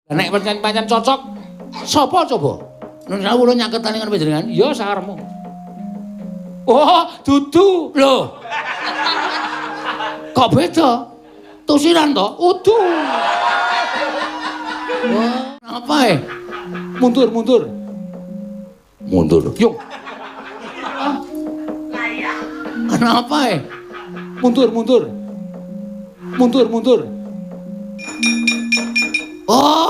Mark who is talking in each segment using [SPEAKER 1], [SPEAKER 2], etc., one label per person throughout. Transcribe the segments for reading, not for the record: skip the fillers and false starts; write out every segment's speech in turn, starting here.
[SPEAKER 1] Nek pancen-pancen cocok, sapa coba?
[SPEAKER 2] Nun sewu kula nyaketane karo panjenengan.
[SPEAKER 1] Ya sakarepmu. Oh, dudu.
[SPEAKER 2] Lho. Kok beda? Tusiran to?
[SPEAKER 1] Udu.
[SPEAKER 2] Wah, apa e?
[SPEAKER 1] Mundur, mundur.
[SPEAKER 2] Mundur.
[SPEAKER 1] Yung.
[SPEAKER 2] Kenapa e?
[SPEAKER 1] Mundur, mundur. Mundur, mundur.
[SPEAKER 2] Oh.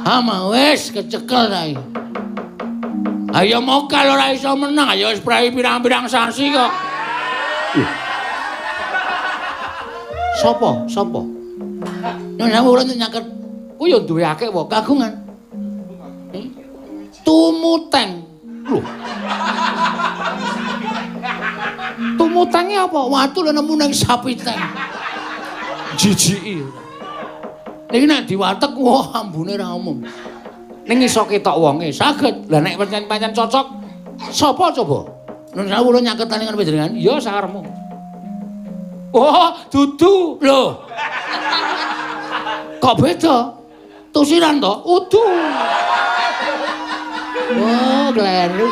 [SPEAKER 2] Ama wis kecekel ta iki. Ayo mokal ora iso menang, ayo wis prei pirang-pirang sasi kok.
[SPEAKER 1] Sopo? Sopo?
[SPEAKER 2] Nyuwun sewu kula nyaket.
[SPEAKER 1] Ku ya duwe akeh wae
[SPEAKER 2] kagungan. Tumuteng.
[SPEAKER 1] Lho. Tumutenge apa?
[SPEAKER 2] Watu lho nemu nang sapiteng.
[SPEAKER 1] Jijiki.
[SPEAKER 2] Niki nek diwatek wah ambune ra umum.
[SPEAKER 1] Ning iso ketok wonge.
[SPEAKER 2] Saged.
[SPEAKER 1] Lah nek pancen-pancen cocok, sapa coba?
[SPEAKER 2] Nun sewu kula nyaketane karo panjenengan.
[SPEAKER 1] Ya sakarepmu. Oh, dudu.
[SPEAKER 2] Lho. Kok beda? Tusiran to?
[SPEAKER 1] Udu.
[SPEAKER 2] Oh, kleru.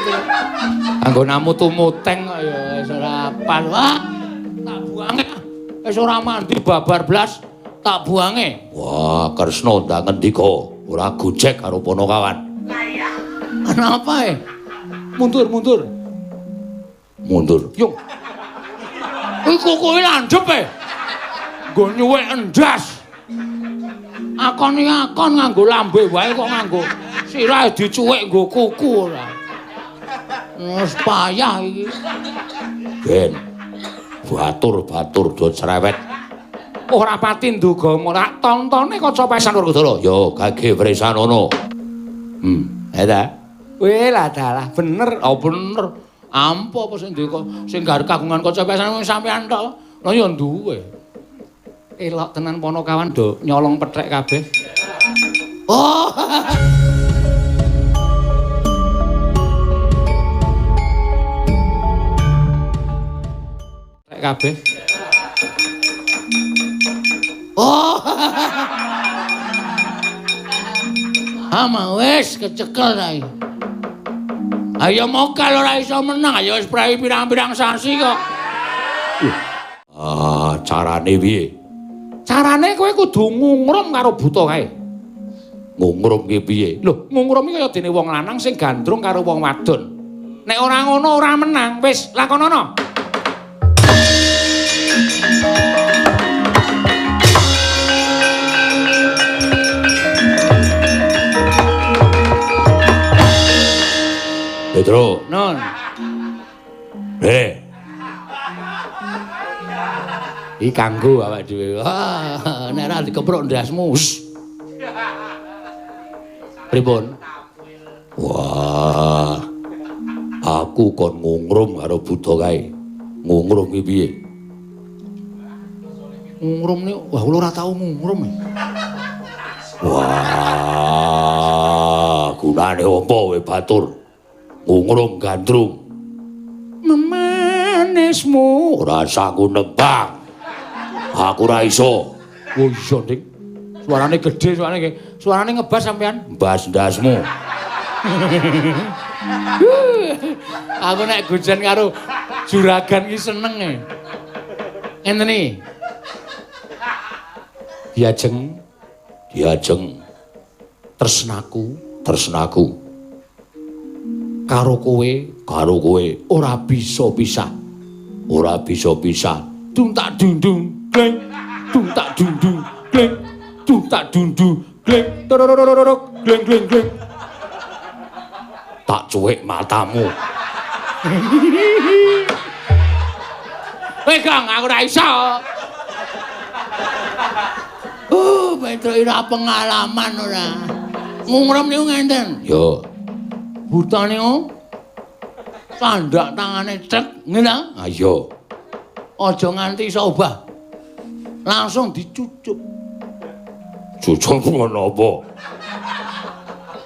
[SPEAKER 1] Anggonamu tumuteng kok ya wis ora pas.
[SPEAKER 2] Wah, tak buange.
[SPEAKER 1] Wis ora mandi babar blas, tak buange.
[SPEAKER 2] Wah, Kresna ndak ngendika, ora gojek karo Panakawan. Kenapa e?
[SPEAKER 1] Mundur, mundur.
[SPEAKER 2] Mundur.
[SPEAKER 1] Yung. Iku kowe landhep e. Nggo nyuwek endas. Akon akon nganggo lambe wae kok nganggo sirahe dicuwek nggo kuku ora.
[SPEAKER 2] Wis payah iki.
[SPEAKER 1] Ben.
[SPEAKER 2] Batur-batur do cerewet.
[SPEAKER 1] Ora pati nduga ora tontone kaca pesan
[SPEAKER 2] Werkudara. Ya gage wresanono. Eta.
[SPEAKER 1] Weh lah dalah bener.
[SPEAKER 2] Oh bener. Ampo apa sing duwe sing kagungan kaca pesan sampean tok. Lah ya duwe.
[SPEAKER 1] Elok tenan Panakawan do nyolong pethek kabeh.
[SPEAKER 2] Oh.
[SPEAKER 1] Pethek kabeh.
[SPEAKER 2] Oh. Ama wis kecekel ta iki. Ayo mokal ora iso menang, ayo wis prei pirang-pirang sasi kok. Ah, carane piye?
[SPEAKER 1] Carane kowe kudu ngungrum karo buta kae.
[SPEAKER 2] Ngungrum ki piye?
[SPEAKER 1] Lho, ngungrum iki kaya dene wong lanang sing gandrung karo wong wadon. Nek ora ngono ora menang, wis lakonono.
[SPEAKER 2] Petro.
[SPEAKER 1] Non.
[SPEAKER 2] Iki kanggo awake dhewe. Wah, nek ora dikeprok ndasmu. Pripun? Wah. Aku kon ngungrum karo buta kae. Ngungrum ki piye?
[SPEAKER 1] Ngungrum niku, wah kula ora tau ngungrum.
[SPEAKER 2] Wah, gunane apa kowe batur? Ngungrum gandrung.
[SPEAKER 1] Memanismu
[SPEAKER 2] ora sanggup nembang. Aku ora iso.
[SPEAKER 1] Oh iya, Dik. Suarane gedhe suarane nggih. Suarane ngebas sampean.
[SPEAKER 2] Mbas ndasmu.
[SPEAKER 1] Aku nek gujen karo juragan ki seneng e. Ngenten iki. Diajeng,
[SPEAKER 2] diajeng
[SPEAKER 1] tresnaku,
[SPEAKER 2] tresnaku.
[SPEAKER 1] Karo kowe,
[SPEAKER 2] karo kowe
[SPEAKER 1] ora bisa pisah.
[SPEAKER 2] Ora bisa pisah.
[SPEAKER 1] Dung tak dung-dung, gleng. Dung tak dung-dung, gleng. Dung tak dung-dung, gleng. Torororororok, gleng gleng gleng.
[SPEAKER 2] Tak cuwek matamu.
[SPEAKER 1] Weh, Kang, aku ora iso.
[SPEAKER 2] Petro ora pengalaman ora. Ngungrum niku ngenten. Yo.
[SPEAKER 1] Buta niku sandak tangane cek ngene ta?
[SPEAKER 2] Ayo.
[SPEAKER 1] Aja nganti iso obah. Langsung dicucup.
[SPEAKER 2] Cucup ngono apa?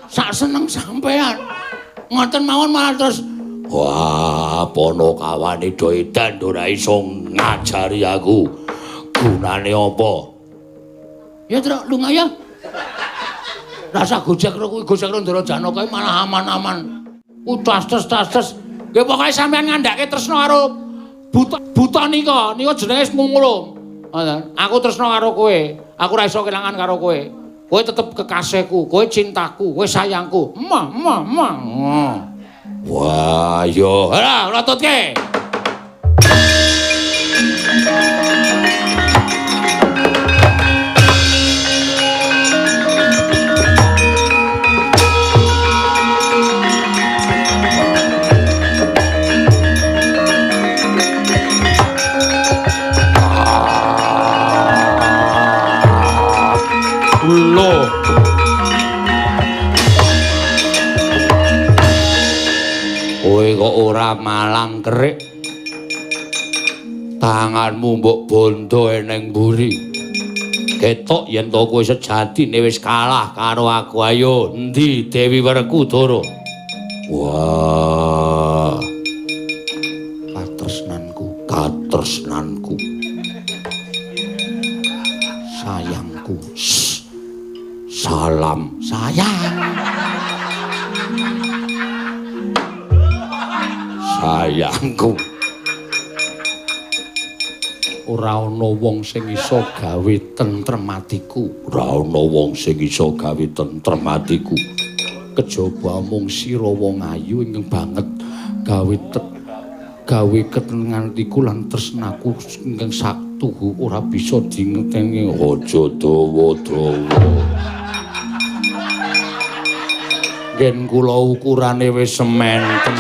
[SPEAKER 1] Sak seneng sampean. Ngoten mawon malah terus
[SPEAKER 2] wah, Panakawane do edan ora iso ngajari aku.
[SPEAKER 1] Gunane apa?
[SPEAKER 2] Ya Truk, lunga ya. Rasa gojek karo kuwi gojek karo Ndara Janaka malah aman-aman. Utas-tas-tas. Nggih pokoke sampean ngandhake tresna karo buta buta nika, nika jenenge ngungulum. Ngoten. Aku tresna karo kowe. Aku ora iso kelangan karo kowe. Kowe tetep kekasihku, kowe cintaku, kowe sayangku. Ma ma ma.
[SPEAKER 1] Wah, yo.
[SPEAKER 2] Ora, lototke.
[SPEAKER 1] Lho. Kowe kok ora malang kerik. Tanganmu mbok bondo eneng mburi. Ketok yen to kowe sejatine wis kalah karo aku. Ayo, endi Dewi Werkudara? Wah. Katresnanku, katresnanku. Sayangku. Salam sayang. Sayangku. Ora ana wong sing iso gawe tentrem atiku. Ora ana wong sing iso gawe tentrem atiku. Kejaba mung sira wong ayu ingkang banget gawe gawe ketenangan atiku lan tresnaku ingkang saktuhu ora bisa dingerteni. Aja dawa-dawa. Yen kula ukurane wis sementen.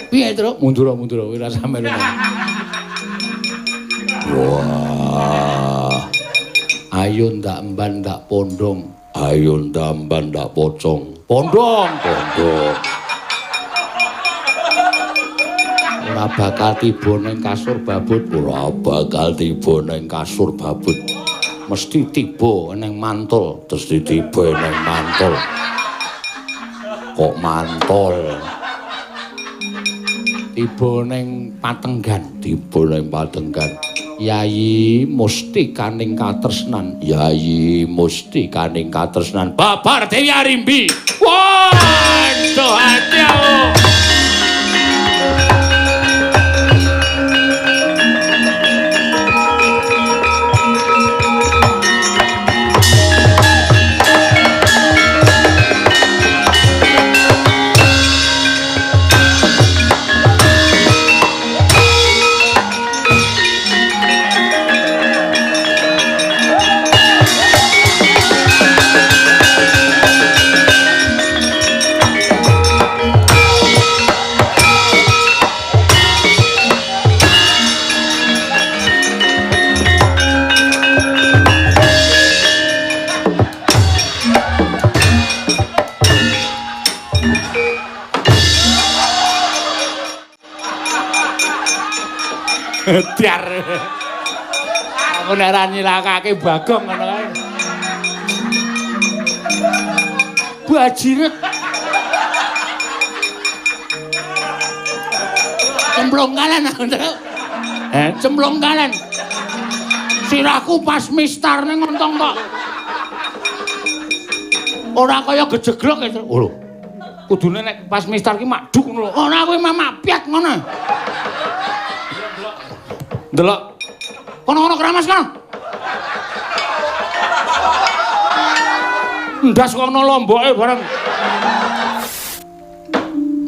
[SPEAKER 2] Piye, Truk?
[SPEAKER 1] Mundur, mundur, ora sampe. Wah. Ayo ndak emban ndak pondong. Ayo ndak emban ndak pocong. Pondong, pondong. Ora bakal tiba ning kasur babut, ora bakal tiba ning kasur babut. Mesti tiba ning mantul, mesti tiba ning mantul. Kok mantul? Tiba ning patenggan, tiba ning patenggan. Yayi mustikaning katresnan, yayi mustikaning katresnan. Babar Dewi Arimbi. Waduh, ati aku. Dar. Aku nek ora nyilakake Bagong ngono kae. Bajiret. Cemplung kalen aku, Truk. Cemplung kalen. Sirahku pas mistar ning ngontong kok. Ora kaya gejeglok ya, Truk. Lho. Kudune nek pas mistar ki makduk ngono lho. Ora kuwi mamak piak ngono. Delok. Kono-kono keramas kono. Ndas kok ana lomboke bareng.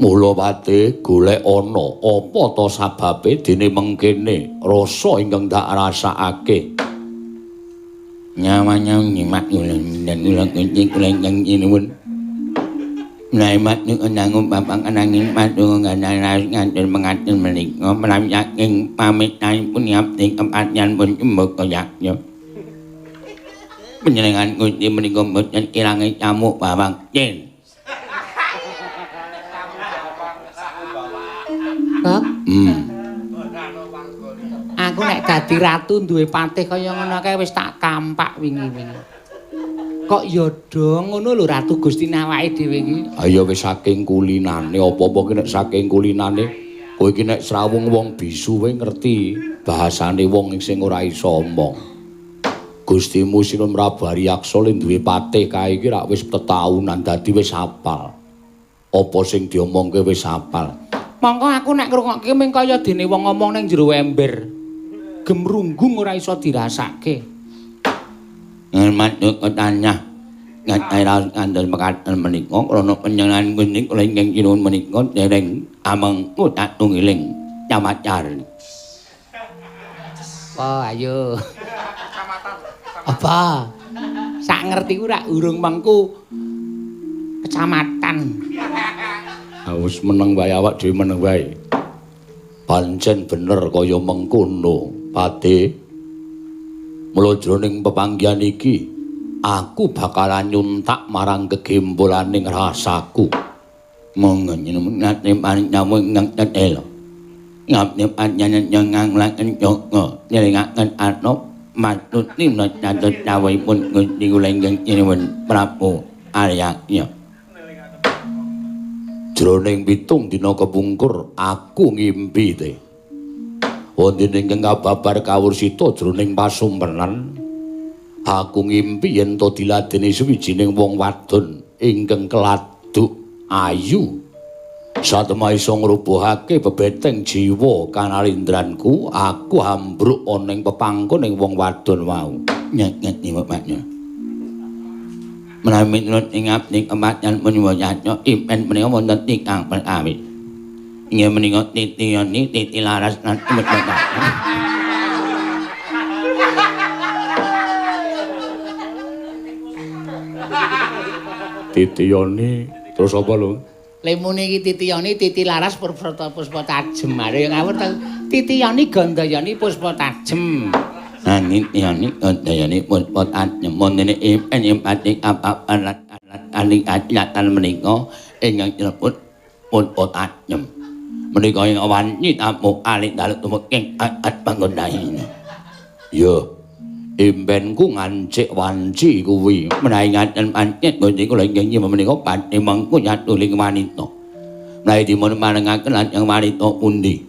[SPEAKER 1] Mula pate golek ana apa to sababe dene mengkene rasa ingkang tak rasakake. Nyawanya nyimak ulan ulan kucing ulan kang inuwun. Naimat niku nanggung bapak ananging patung nganaras nganten mengaten menika menawi saking pamitanipun ngabdi kepatihan pun mboko yaknya. Panjenengan Gusti menika mboten ilange camuk bawang jen.
[SPEAKER 2] Kok? Aku nek dadi ratu duwe patih kaya ngono kae wis tak kampak wingi-wingi. Kok ya dong ngono lho Ratu Gusti awake dhewe iki.
[SPEAKER 1] Ayo wis saking kulinane apa-apa ki nek saking kulinane Kowe iki nek srawung wong bisu kowe ngerti bahasane wong sing ora iso omong. Gustimu Sinuwun Prabu Aryaksa le duwe patih kae iki rak wis tetaunan dadi wis hafal. Apa sing diomongke wis hafal. Mongko aku nek ngrungokke mung kaya dene wong ngomong ning jero ember. Gemrunggung ora iso dirasake.
[SPEAKER 3] Ngermat tanya. Ngatira kandel mekaten menika krana panjenengan Gusti kula ingkang sinuwun menika dereng amengku tatunggiling camacar.
[SPEAKER 2] Apa ayo. Apa? Sak ngertiku rak urung mengku kecamatan.
[SPEAKER 1] Ha wis meneng wae awak dhewe meneng wae. Pancen bener kaya mengkono, Pate. Mula jroning pepanggihan iki aku bakalan nyuntak marang kegembolaning rasaku.
[SPEAKER 3] Monggo njenengan paring dawuh ingkang tetela. Ngabdi panjenengan nglaken yoga nyelingaken arta matuti menawi dawuhipun Gusti kula ingkang sinuwun Prabu Aryakya.
[SPEAKER 1] Jroning 7 dina kepungkur aku ngimpi te. Wonten ingkang kababar kawursita jroning pasumpenan. Aku ngimpi yen to diladeni suwijining wong wadon ingkang keladuk ayu. Satemah iso ngrubuhake bebeteng jiwa kanalindranku, aku ambruk ana ing pepangkoning wong wadon wau.
[SPEAKER 3] Nyet nyet. Menawi miturut ing abdi kematian punika yatnya impen menika wonten ingkang perkawis. Inggih menika titiyoni titi laras lan menika.
[SPEAKER 1] Titiyoni terus apa lho?
[SPEAKER 2] Lemune iki titiyoni titi laras puspa puspa tajem. Are yo ngawur ta. Titiyoni gandayani puspa tajem.
[SPEAKER 3] Nah titiyoni gandayani puspa tajem wonten impen impati apapan lan alit menika ingkang dilebut puspa tajem. Menika ing wanci tamu alit dalu tumengking at panggonane.
[SPEAKER 1] Ya. Impenku ngancik wanci kuwi.
[SPEAKER 3] Menawi ngaten pancet Gusti kula ingkang nyembah menika badhe mengku satuling wanita. Menawi dipun parengaken lajeng wanita pundi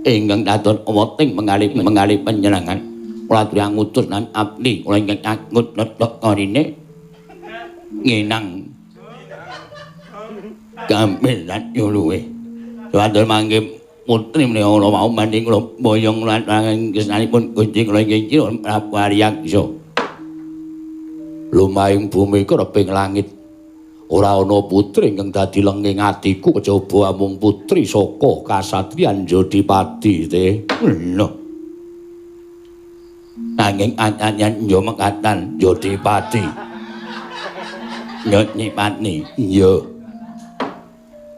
[SPEAKER 3] ingkang dados weting mengalih panjenengan. Kula aturi ngutus lan abdi kula ingkang takut letok korine nginang gampil lan yuluwe. Supados mangke putri menika kula wau manding kula boyong lan gesangipun Gusti kula ingkang sinuwun Prabu Aryaksa.
[SPEAKER 1] Lumahing bumi kereping langit. Ora ana putri ingkang dadi lenging atiku kejaba amung putri saka kasatriyan Jodipati te.
[SPEAKER 3] Lho. Nanging anyan yo mekatan Jodipati. Jodipati.
[SPEAKER 1] Iya.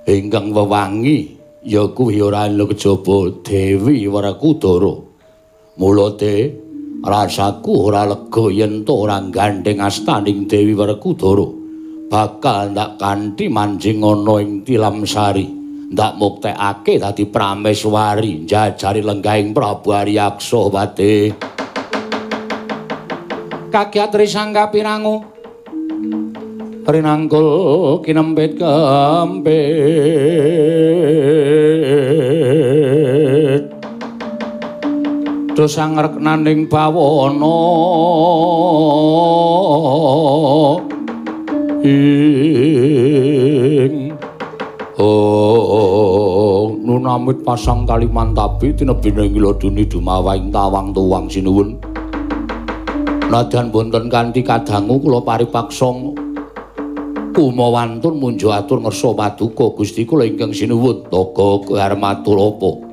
[SPEAKER 1] Ingkang wewangi ya kuwi ora ana kejaba Dewi Werkudara. Mula te rasaku ora lega yen to ora gandheng astaning Dewi Werkudara. Bakal ndak kanthi manjing ana ing Tilamsari, ndak muktekake dadi prameswari njajari lenggahing Prabu Aryaksa Pate. Kagiat risangga pirangu rinangkul kinempit kempit dosa ngreknaning bawana ing oh nunamit pasang Kalimantabi tinebine ing laduni dumawaing tawang tuwang sinuwun. Nadyan boten kanthi kadangu kula paripaksa kumawantun munjo atur ngersa paduka Gusti kula ingkang sinuwun. Toga kowe arep matur apa?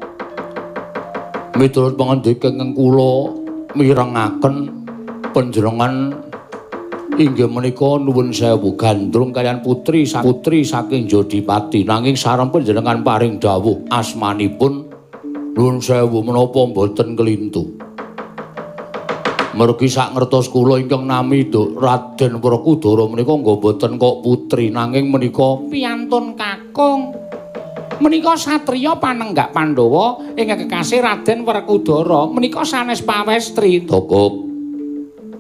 [SPEAKER 1] Miturut pangandika ingkang kula mirengaken panjenengan inggih menika nuwun sewu gandrung kaliyan putri putri saking Jodipati, nanging sareng panjenengan paring dawuh asmanipun nuwun sewu menapa mboten kelintu. Mergi sak ngertos kula ingkang nami Raden Werkudara menika nggih mboten kok putri, nanging menika
[SPEAKER 2] piyantun kakung. Menika satriya panenggak Pandhawa ingkang kekasih Raden Werkudara menika sanes pawestri.
[SPEAKER 1] Tokok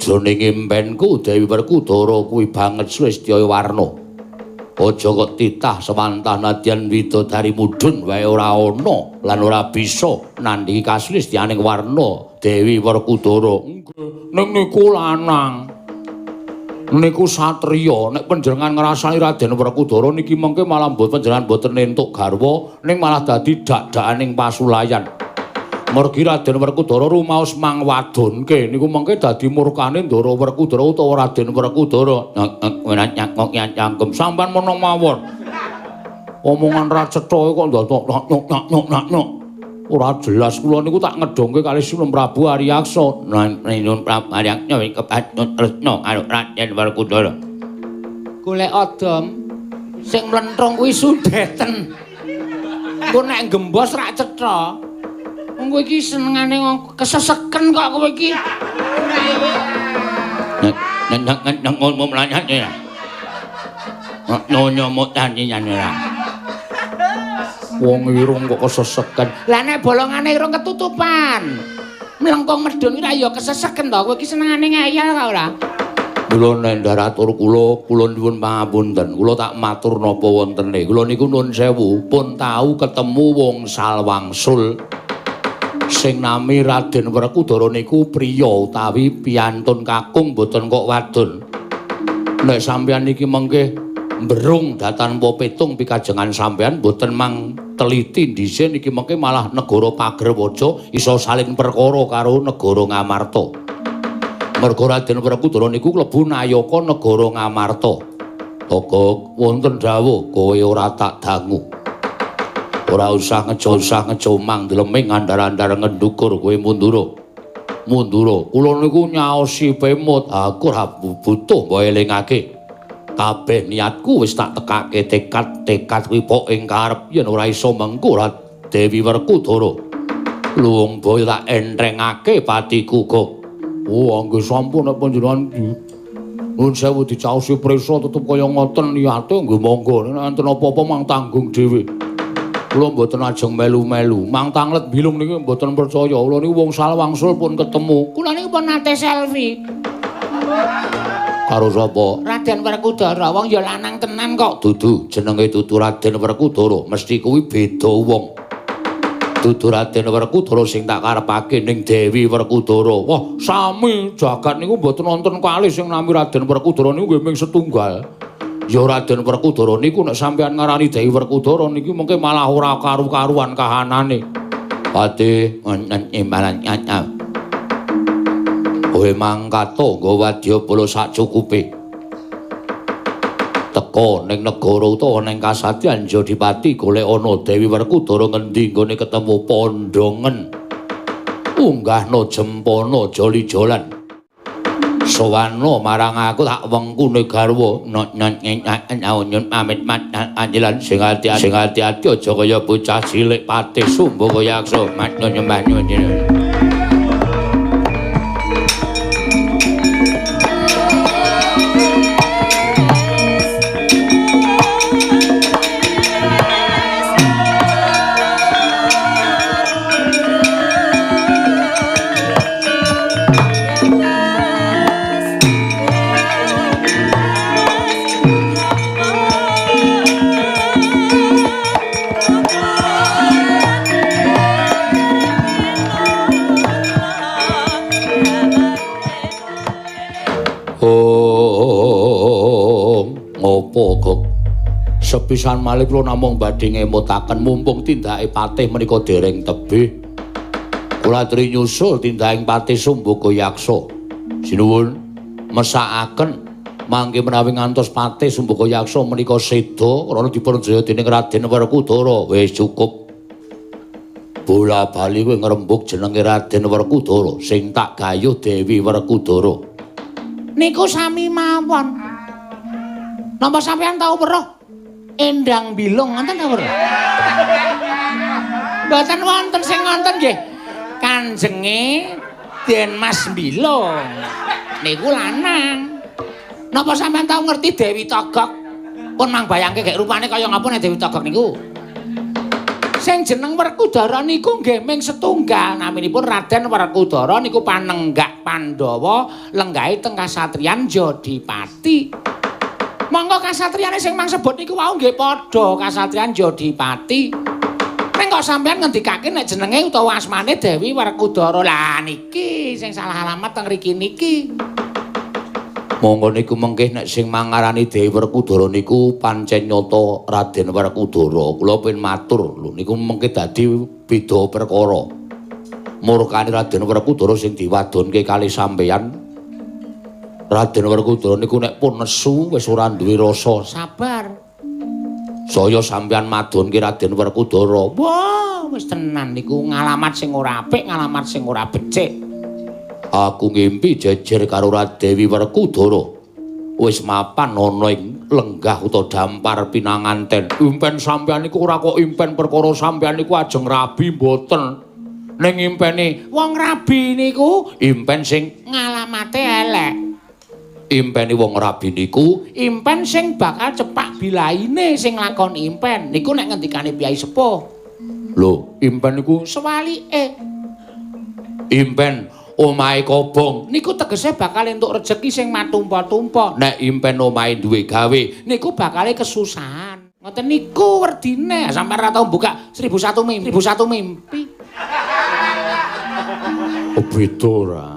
[SPEAKER 1] jroning impenku Dewi Werkudara kuwi banget sulistya warna. Aja kok titah sewantah nadyan widodari mudhun wae ora ana lan ora bisa nandhingi kasulistyaning warna Dewi Werkudara. Nggih, ning niku lanang. Niku satriya. Nek panjenengan ngrasani Raden Werkudara niki mengke malah panjenengan mboten entuk garwa ning malah dadi dak-dakaning pasulayan. Mergi Raden Werkudara rumaos mangwadonke niku mengke dadi murkane Ndara Werkudara utawa Raden Werkudara. Nyangkem sampean meneng mawon. Omongan ra cetha kok ndadak nyok nyok. Ora jelas kula niku tak ngedongke kalih Sinun Prabu Aryaksa. Nyun Prabu Aryaksa kepacut tresna karo Raden Werkudara.
[SPEAKER 2] Golek odom sing mlentrung kuwi sundeten. Engko nek gembos rak cetha. Wong kowe iki senengane keseseken kok kowe iki.
[SPEAKER 3] Nek nek ngomong mlanyat ya. Nyonya mutani ora.
[SPEAKER 1] Wong irung kok keseseken.
[SPEAKER 2] Lah nek bolongane irung ketutupan. Mlengkung medhun iki ra ya keseseken to. Kowe iki senengane ngeyel ta ora?
[SPEAKER 1] Kula nendhar atur kula, kula nyuwun pangapunten. Kula tak matur napa wontene. Kula niku nun sewu pun tau ketemu wong salwangsul. Sing nami Raden Werkudara niku priya utawi piyantun kakung mboten kok wadon. Nek sampeyan niki mengke mberung datanpa petung pikajengan sampeyan mboten mang teliti dhisik niki mengke malah negara Pagerwaja iso saling perkara karo negara Ngamarta. Merga Raden Werkudara niku klebu nayaka negara Ngamarta. Togok wonten dawuh kowe ora tak dangu. Ora usah ngejomang dleming andar-andar ngendukur kowe mundura. Mundura. Kula niku nyaosi pemut, aku ora butuh mbok elingake. Kabeh niatku wis tak tekake tekad-tekad kuwi pok ing karep yen ora iso mengko ora Dewi Werkudara. Luwung boyo tak entrengake patiku kok. Oh, nggih sampun nek panjenengan nuwun sewu dicaosi prisa tetep kaya ngoten niate nggih monggo. Nek enten apa-apa mang tanggung dhewe. Kula mboten ajeng melu-melu. Mang tanglet bilung niki mboten percaya. Kula niku wong salwangsul pun ketemu.
[SPEAKER 2] Kula niku pun nate selfie.
[SPEAKER 1] Karo sapa?
[SPEAKER 2] Raden Werkudara. Wong ya lanang tenan kok.
[SPEAKER 1] Dudu, jenenge dudu Raden Werkudara, mesti kuwi beda wong. Dudu Raden Werkudara sing tak karepake ning Dewi Werkudara. Wah, sami jagat niku mboten wonten kalih sing nami Raden Werkudara niku nggih ming setunggal. Ya Raden Werkudara niku nek sampeyan ngarani Dewi Werkudara niki mengke malah ora karu-karuan kahanane. Pati wonten imbalan nyanyam. Kowe mangkato nggo wadyabala sak cukupe. Teka ning negara utawa ning kasatyan Jodipati golek ana Dewi Werkudara ngendi nggone ketemu pondongen. Unggahno jempana joli-jolan. Sowana marang aku tak wengkune garwa nyun pamit anjelan sing ati-ati aja kaya bocah cilik patih sumbo kaya aksa matno nyembah nyun. Sepisan malih kula namung badhe ngemutaken mumpung tindake patih menika dereng tebih. Kula aturi nyusul tindaking patih Sumbaga Yaksa. Sinuwun mesakaken mangke menawi ngantos patih Sumbaga Yaksa menika seda krana dipunjaya dening Raden Werkudara. Wis cukup. Bola bali kowe ngrembug jenenge Raden Werkudara sing tak gayuh Dewi Werkudara.
[SPEAKER 2] Niku sami mawon. Napa sampeyan tau weruh Endang Bilung wonten ta weruh? Mboten wonten sing wonten nggih. Kanjenge Den Mas Bilung. Niku lanang. Napa sampeyan tau ngerti Dewi Togok? Pun mang bayangke gek rupane kaya ngapa nek Dewi Togok niku? Sing jeneng Werkudara niku nggih ming setunggal, naminipun Raden Werkudara niku panenggak Pandhawa lenggahe teng kasatriyan Jodipati. Monggo kasatriyane sing mang sebut niku wau nggih padha kasatriyan Jodipati. Ning kok sampean ngendikake nek jenenge utawa asmane Dewi Werkudara. Lah niki sing salah alamat teng mriki niki.
[SPEAKER 1] Monggo niku mengke nek sing mangarani Dewi Werkudara niku pancen nyata Raden Werkudara. Kula pin matur lho niku mengke dadi beda perkara. Murkane Raden Werkudara sing diwadonke kali sampeyan. Raden Werkudara niku nek pun nesu wis ora duwe rasa
[SPEAKER 2] sabar.
[SPEAKER 1] Saya sampeyan madonke Raden Werkudara.
[SPEAKER 2] Wah, wis tenan niku ngalamat sing ora apik, ngalamat sing ora becik.
[SPEAKER 1] Aku ngimpi jejer karo Dewi Werkudara. Wis mapan ana ing lenggah utawa dampar pinanganten. Impen sampeyan niku ora kok impen perkara sampeyan niku ajeng rabi mboten.
[SPEAKER 2] Ning impene wong rabi niku
[SPEAKER 1] impen sing
[SPEAKER 2] ngalamate elek.
[SPEAKER 1] Impene wong rabi niku
[SPEAKER 2] impen sing bakal cepak bilaine sing lakoni impen. Niku nek ngendikane Kyai Sepuh.
[SPEAKER 1] Lho, impen niku
[SPEAKER 2] sewalike.
[SPEAKER 1] Impen omahe kobong
[SPEAKER 2] niku tegese bakal entuk rejeki sing matumpa-tumpa.
[SPEAKER 1] Nek impen omahe duwe gawe
[SPEAKER 2] niku bakale kesusahan. Ngoten niku werdine. Sampeyan ora tau buka 1001 mimpi, 1001 mimpi.
[SPEAKER 1] Oh, beda ora.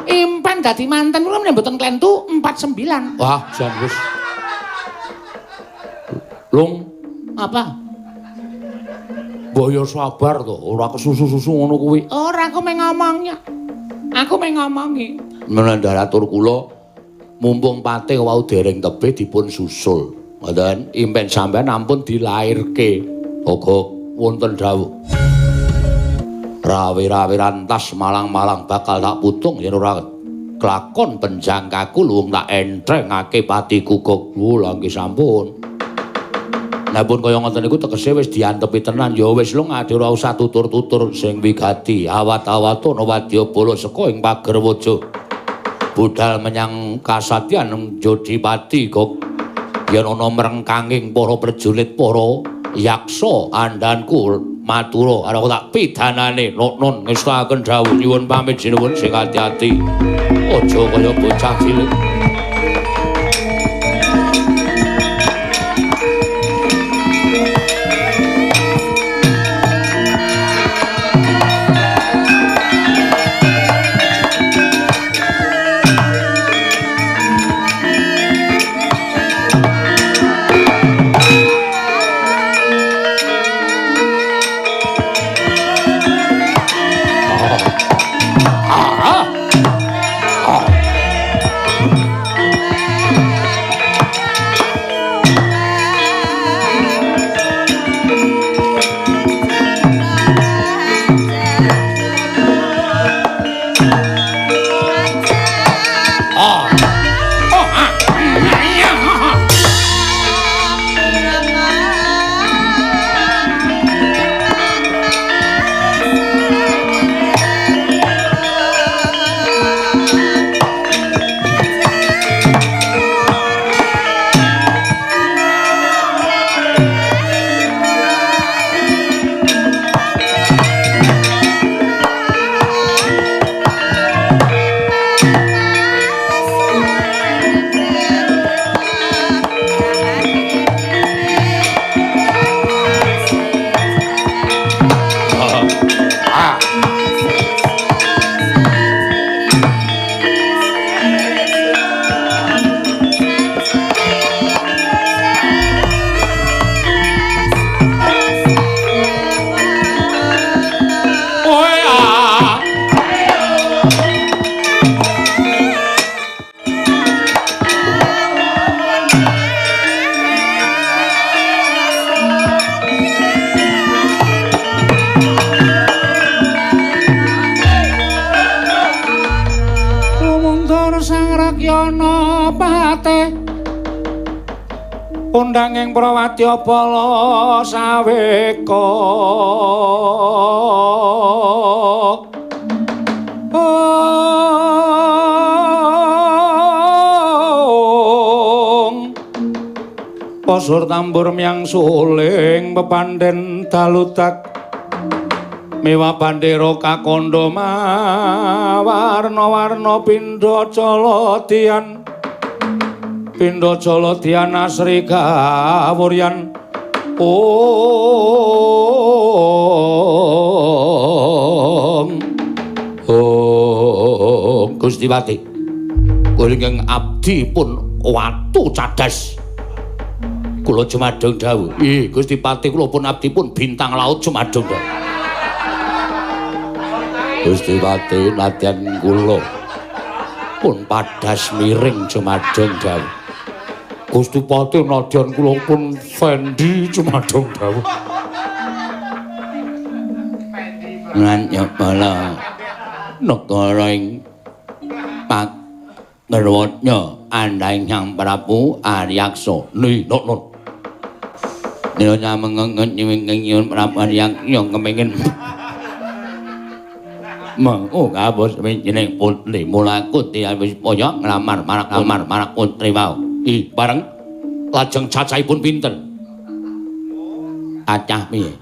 [SPEAKER 2] Impen dadi manten kula mboten klentu 49.
[SPEAKER 1] Wah, jan wis. Lung,
[SPEAKER 2] apa?
[SPEAKER 1] Mbok yo sabar to, ora kesusu-susu ngono kuwi.
[SPEAKER 2] Ora, aku mung ngomongnya. Aku mung ngomongi.
[SPEAKER 1] Menandar atur kula mumpung patih wau dereng tebih dipun susul. Ngoten, impen sampean ampun dilairke. Uga wonten dawuh. Rawe-rawe rantas malang-malang bakal tak putung yen ora kelakon penjangkaku luwung tak entrengake patiku kok. Lha nggih sampun. Nek pun kaya ngoten niku tegese wis diantepi tenan ya wis lho ngade ora usah tutur-tutur sing wigati. Awat-awatana wadyabala saka ing pager waja. Budal menyang kasatyan Jodipati kok yen ana mrengkanging para prajurit para yaksa andhanku matura arep tak pidanane nun ngestakaken dawuh nyuwun pamit sinuwun sing ati-ati aja kaya bocah cilik. Kondanging Prawadya bala saweka. Pasur tambur myang suling pepandhen daludak mewah bandera kakondo mawarna-warna pindha caladian Pindha jala dhyana Sri Kawuryan. Om Om Gusti Patih. Kula ingkang abdi pun watu cadas. Kula jumadung dawuh. Ih, Gusti Patih kula pun abdi pun bintang laut jumadung dawuh. Gusti Patih nadyan kula pun padas miring jumadung dawuh. Gusti Patih nadyan kula pun Fendi jumadung dawuh.
[SPEAKER 3] Lan bala negara ing Pangerwatnya andhaing Hyang Prabu Aryaksa.
[SPEAKER 1] Ni nok non.
[SPEAKER 3] Nila nyamengengen nyuwing nyuwun Prabu Aryaksa kepengin mengko kabeh wijining putri mula aku wis paya nglamar marang lamar marang putri wau.
[SPEAKER 1] Ih, bareng lajeng cacahipun pinten?
[SPEAKER 3] Cacah piye?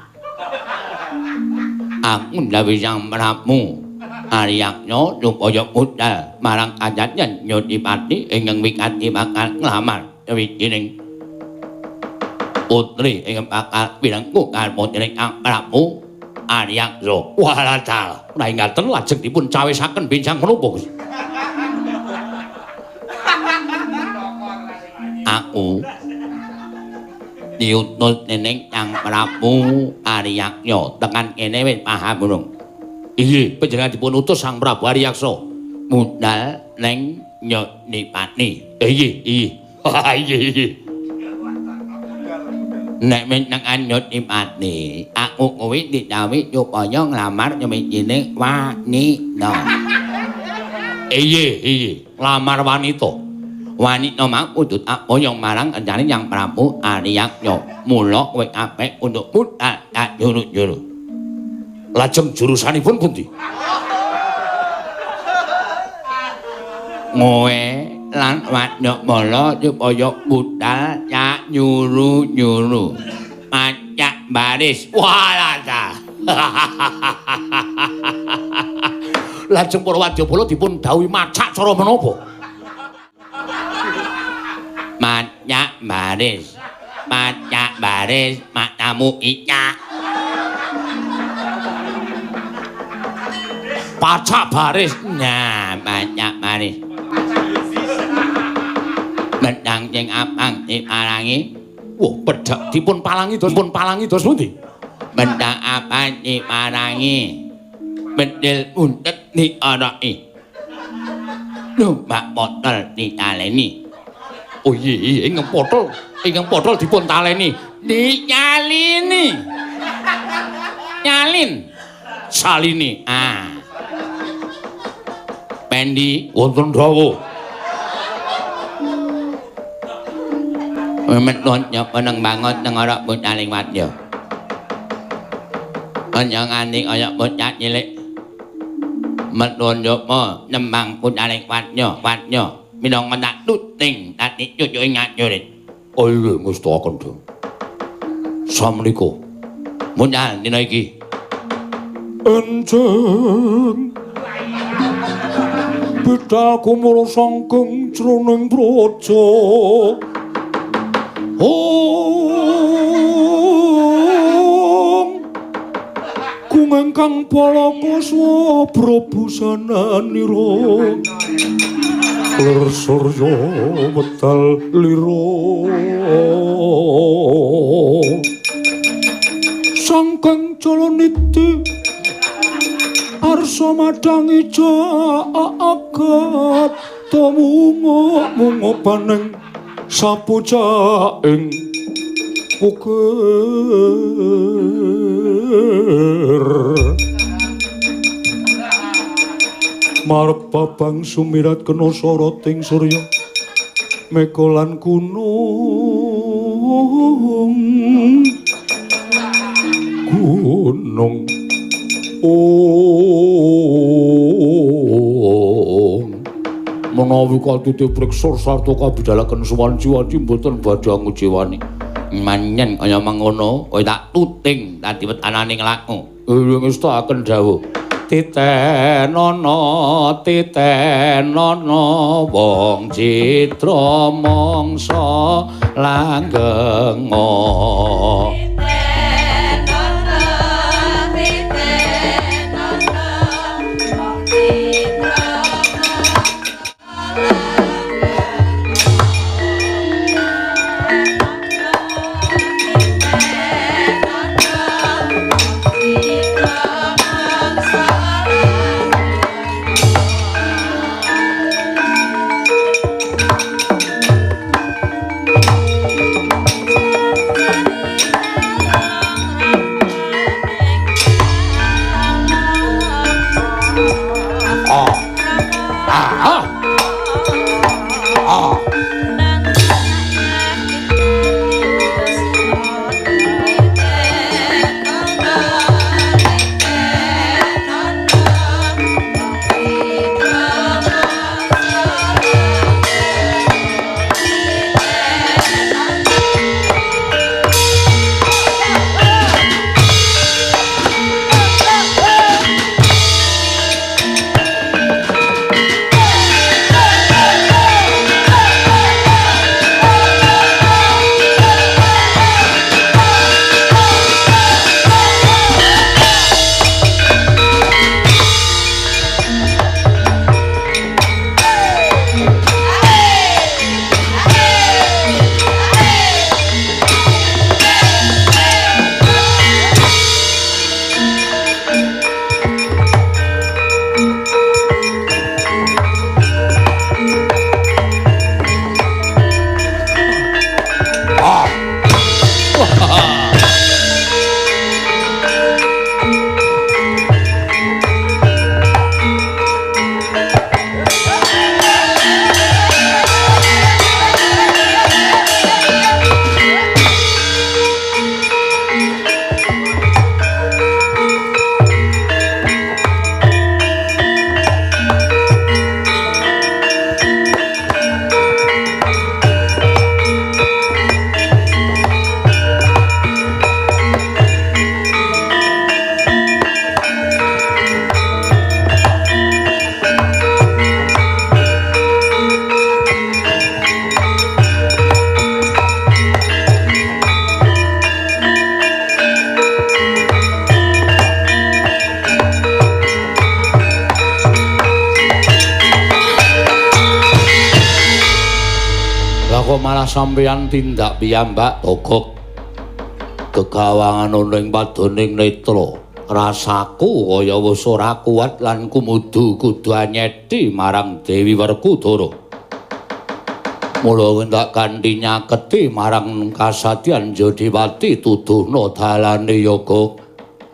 [SPEAKER 3] Aku ndhawuhi Sang Prabu Aryaksa supaya budal marang kajaten Nyodipati ingkang wigati bakal nglamar wijining putri ingkang bakal pirengku karo putri Kang Prabu Aryaksa.
[SPEAKER 1] Walah dalah, ora ngaten lajeng dipun cawisaken benjang menapa Gusti?
[SPEAKER 3] Aku diutus dening Kang Prabu Aryaksa tekan kene wis paham durung?
[SPEAKER 1] Inggih, panjenengan dipun utus Sang Prabu Aryaksa
[SPEAKER 3] budal ning Nyodipati.
[SPEAKER 1] Inggih, inggih. Inggih, inggih.
[SPEAKER 3] Nek menengan Nyodipati, aku kuwi didhawuhi supaya nglamar nyewijine wanita.
[SPEAKER 1] Inggih, inggih, nglamar wanita.
[SPEAKER 3] Wanita mau kudu tak boyong marang kencane Yang Prabu Aryaksa. Mula kowe kabeh untuk budal tak juru-juru.
[SPEAKER 1] Lajeng jurusanipun pundi?
[SPEAKER 3] Ngowe lan wadya supaya budal cak nyuru-nyuru. Pacak baris.
[SPEAKER 1] Walah ta. Lajeng para wadyabala dipun dawuhi macak cara menapa?
[SPEAKER 3] Macak baris. Macak baris matamu icak.
[SPEAKER 1] Pacak baris.
[SPEAKER 3] Nah, pacak baris. Pedang sing abang dipalangi.
[SPEAKER 1] Wah, pedhak dipun palangi dos pun palangi dos pundi?
[SPEAKER 3] Pedang abang dipalangi. Bedil buntet dioroki. Numpak botol ditaleni.
[SPEAKER 1] Oh iya, iya, ingkang potol dipun taleni.
[SPEAKER 3] Dinyalini. Nyalin.
[SPEAKER 1] Salini.
[SPEAKER 3] Ah. Pendi
[SPEAKER 1] wonten dawuh.
[SPEAKER 3] Memetun nyapa nang bangot nang ora bocaling wadya. Aja nganti kaya bocah cilik. Metun nyapa nembang bocaling wadya, wadya minangka tak tuting dadi cucuke ngajurit.
[SPEAKER 1] Oh iya, ngestakaken dawuh. Samenika
[SPEAKER 3] munyal dina iki.
[SPEAKER 1] Enjing bedal kumur sangkeng jroning praja. Om kungengkang palaka swabra busananira lir surya medal lira sangkeng jalaniti arsa madangi jagat tumunga munga baneng sapujaing ukir marep babang sumirat kena soroting surya mega lan gunung gunung ong menawi katiti priksa sarta kabidalaken suwanci-wanci mboten badhe ngujiwani.
[SPEAKER 3] Manyen kaya mangono kowe tak tuting dadi wetanane nglaku.
[SPEAKER 1] Nggih ngestakaken dawuh. Titenono titenono wong citra mangsa langgenga. Malah sampeyan tindak piyambak togok gegawangan ana ing padoning netra. Rasaku kaya wis ora kuat lan kumudu kudu anyedi marang Dewi Werkudara. Mula ngendak kanthi nyaketi marang kasadyan Jodipati tuduhna dalane yoga.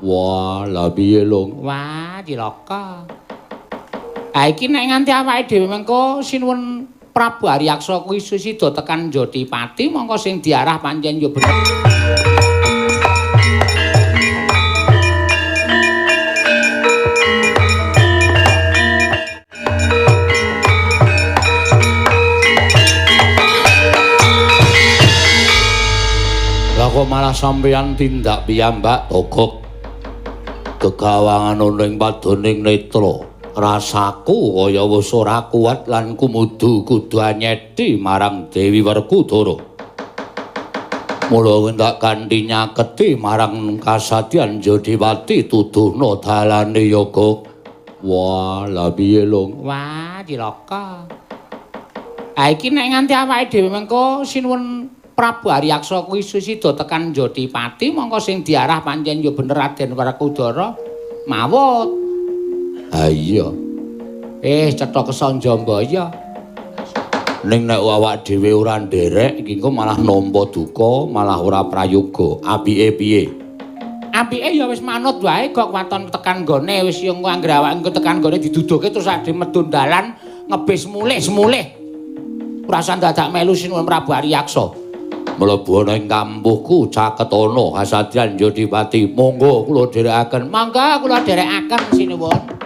[SPEAKER 1] Wah, lha piye lho?
[SPEAKER 2] Wah, cilaka. Ha iki nek nganti awake dhewe mengko sinuwun Prabu Aryaksa kuwi sida tekan Jodipati mongko sing diarah pancen ya bener.
[SPEAKER 1] Lah kok malah sampeyan tindak piyambak togok gegawangan ana ing padoning netra. Rasaku kaya wis ora kuat lan kumudu kudu anyedi marang Dewi Werkudara. Mula ngendak kanthi nyaketi marang kasadyan Jodipati tuduhna dalane yoga. Wah, lha piye lho?
[SPEAKER 2] Wah, cilaka. Ha iki nek nganti awake dhewe mengko sinuwun Prabu Aryaksa kuwi sida tekan Jodipati mongko sing diarah pancen ya bener Raden Werkudara mawut.
[SPEAKER 1] Ha iya.
[SPEAKER 2] Cetha kesanjambaya.
[SPEAKER 1] Ning nek awak dhewe ora nderek iki engko malah nampa duka, malah ora prayoga. Apike piye?
[SPEAKER 2] Apike ya wis manut wae kok waton tekan nggone wis yo anggere awake engko tekan nggone diduduhke terus ade medun dalan ngebis mulih-mulih. Ora usah dadak melu sinuwun Prabu Aryaksa.
[SPEAKER 1] Mlebu ana ing kampuhku caketana kasadyan Jodipati. Monggo kula dherekaken.
[SPEAKER 2] Monggo kula dherekaken sinuwun.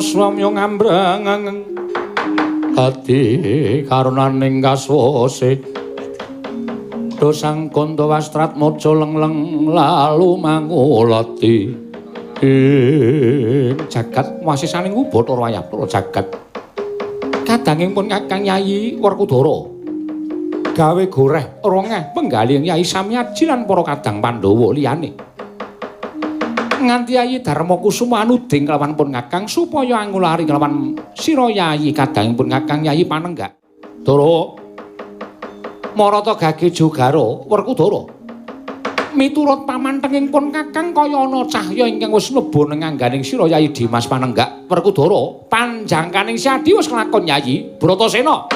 [SPEAKER 1] swamya ngambrang ati karunaning kaswase dosang kanda wastratmaja lengleng lalu mangulati ing jagat wasisaning Bathara Wayabara jagat kadanging pun Kakang Yayi Werkudara gawe goreh rongeh penggalih Yayi Samyaji lan para kadang Pandhawa liyane nganti Yayi Darma Kusuma anuding kelawan pun Kakang supaya angulari kelawan sira Yayi kadanging pun Kakang Yayi Panenggak. Dara marata gage jogara Werkudara miturut pamantenging pun Kakang kaya ana cahya ingkang wis mlebu ning angganing sira Yayi Dimas Panenggak. Werkudara panjangkaning Siadi wis kelakon Yayi Bratasena.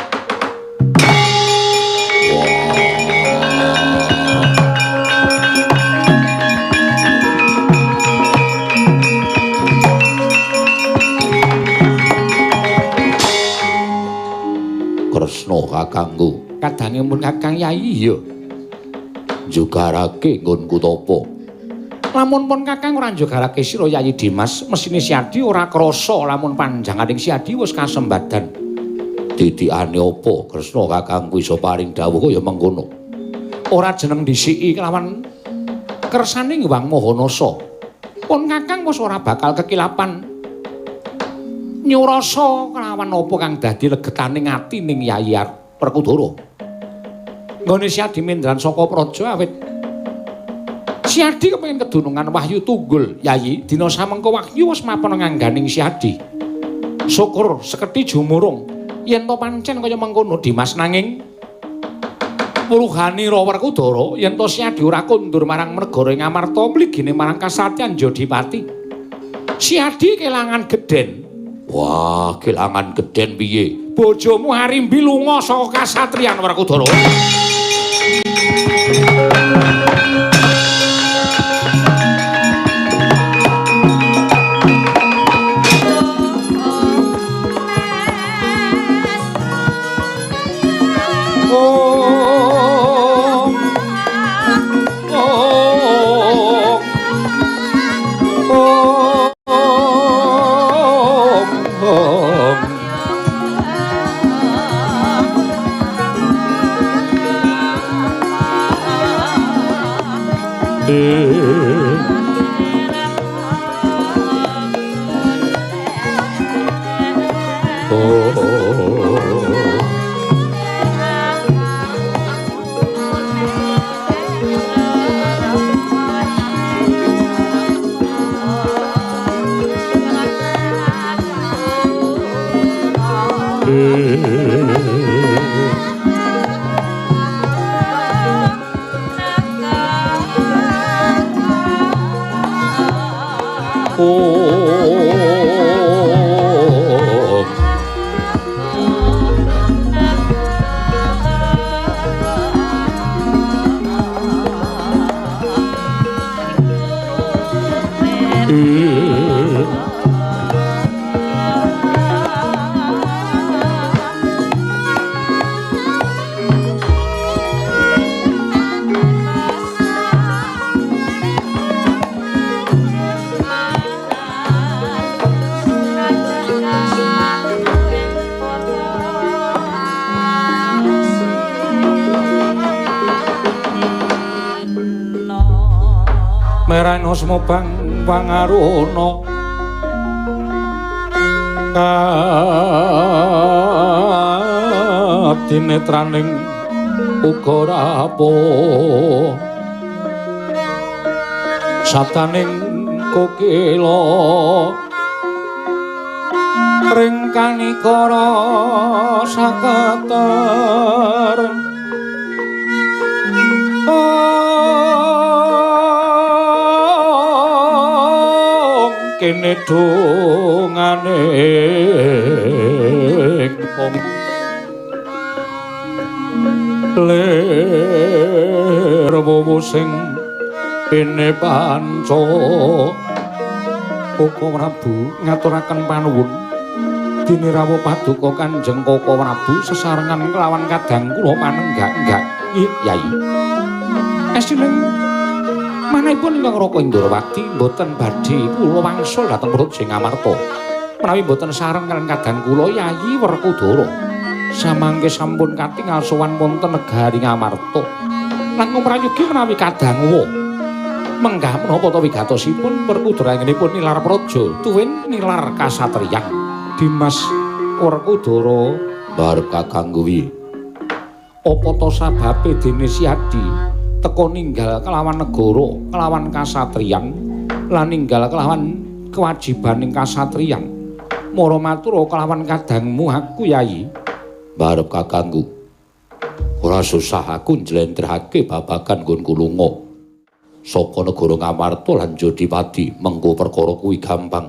[SPEAKER 3] Kresna kakangku
[SPEAKER 1] kadange pun Kakang Yayi ya
[SPEAKER 3] njogarake nggonku tapa.
[SPEAKER 1] Lamun pun Kakang ora njogarake sira Yayi Dimas, mesine Siadi ora krasa lamun panjanganing Siadi wis kasembadan.
[SPEAKER 3] Titikane apa Kresna kakangku iso paring dawuh kaya mengkono?
[SPEAKER 1] Ora jeneng dhisiki kelawan kersaning Hyang Maha Nasa. Pun Kakang wis ora bakal kekilapan nyurasa kelawan apa kang dadi legetaning atining Yayi Werkudara. Nggone Siadi mindran saka praja awit Siadi kepengin kedunungan wahyu tunggul Yayi. Dina samengko wahyu wis mapan ngangganing Siadi. Syukur sekedhi jumurung yen to pancen kaya mengkono Dimas, nanging wuruhanira Werkudara yen to Siadi ora kondur marang negara ing Amarta mligine marang kasatriyan Jodipati. Siadi kelangan gedhen.
[SPEAKER 3] Wah, kelangan gedhen piye?
[SPEAKER 1] Bojomu Harimbi lunga saka kasatriyan Werkudara. Merana semobang pangaruna kadinetraning uga rapuh sabdaning kokila ring kanikara saketer. Kene dongane wong lir wowo sing pene panca. Koko Prabu ngaturaken panuwun dene rawuh paduka Kanjeng Koko Prabu sesarengan kelawan kadang kula panenggak-enggak. Yai estine manahipun ingkang Raka Indrawati mboten badhe kula wangsul dhateng Praja Ngamarta. Menawi mboten sareng kaliyan kadang kula Yayi Werkudara. Samangke sampun katingal sowan wonten negari Ngamarta. Langkung prayogi menawi kadang wa. Menggah menapa ta wigatosipun Werkudara anggenipun nilar praja tuwin nilar kasatriyan. Dimas Werkudara
[SPEAKER 3] barep kakangku piye?
[SPEAKER 1] Apa ta sababe dene Siadi teka ninggal kelawan negara, kelawan kasatriyan lan ninggal kelawan kewajibaning kasatriyan? Mara matur kelawan kadangmu aku Yayi.
[SPEAKER 3] Barep kakangku. Ora susah aku njlentrehake babagan nggonku lunga saka negara Ngamarta lan Jodipati, mengko perkara kuwi gampang.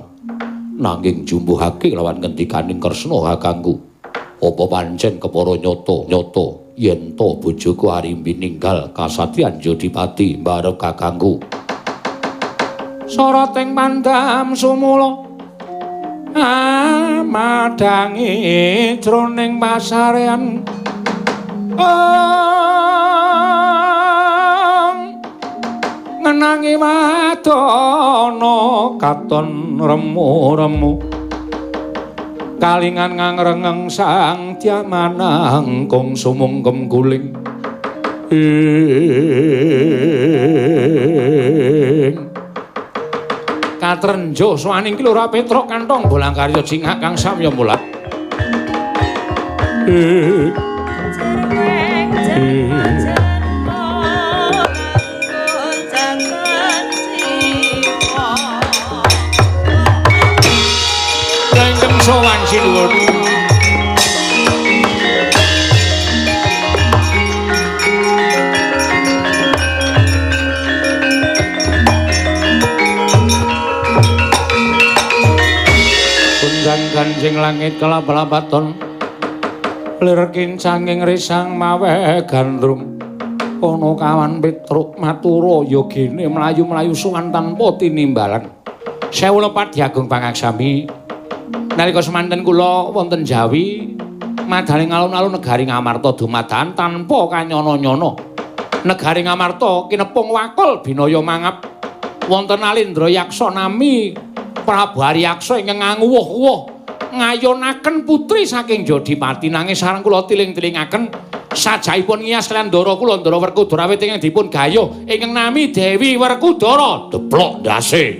[SPEAKER 3] Nanging jumbuhake lawan ngendikaning Kresna kakangku. Apa pancen kepara nyata-nyata yen to bojoku Arimbi ninggal kasatriyan Jodipati barep kakangku?
[SPEAKER 1] Soroting pandam sumula amadhangi jroning pasarean ngenangi wadana katon remu-remu kalingan ngangrengeng sang diamanangkung sumungkem guling ing katrenjo sowaning ki Lurah Petruk kantong bolang karya jingak kang samya mulat. Lengkem sowan sinuwun. Ganjing langit kelap-lapaton lir kincanging risang mawe gandrung ana kawan Petruk matura yogene mlayu-mlayu sowan tanpa tinimbalan. Sewu lepat Diagung Pangaksami. Nalika semanten kula wonten Jawi madaning alun-alun negari Ngamarta dumadakan tanpa kanyana-nyana. Negari Ngamarta kinepung wakul binaya mangap wonten Alindra Yaksa nami Prabu Aryaksa ingkang nganguwuh-uwuh ngayonaken putri saking Jodipati. Nanging sareng kula tiling-tilingaken sajaipun ngiyas kaliyan ndara kula Ndara Werkudara awit ingkang dipun gayuh ingkang nami Dewi Werkudara.
[SPEAKER 3] Deplok ndase.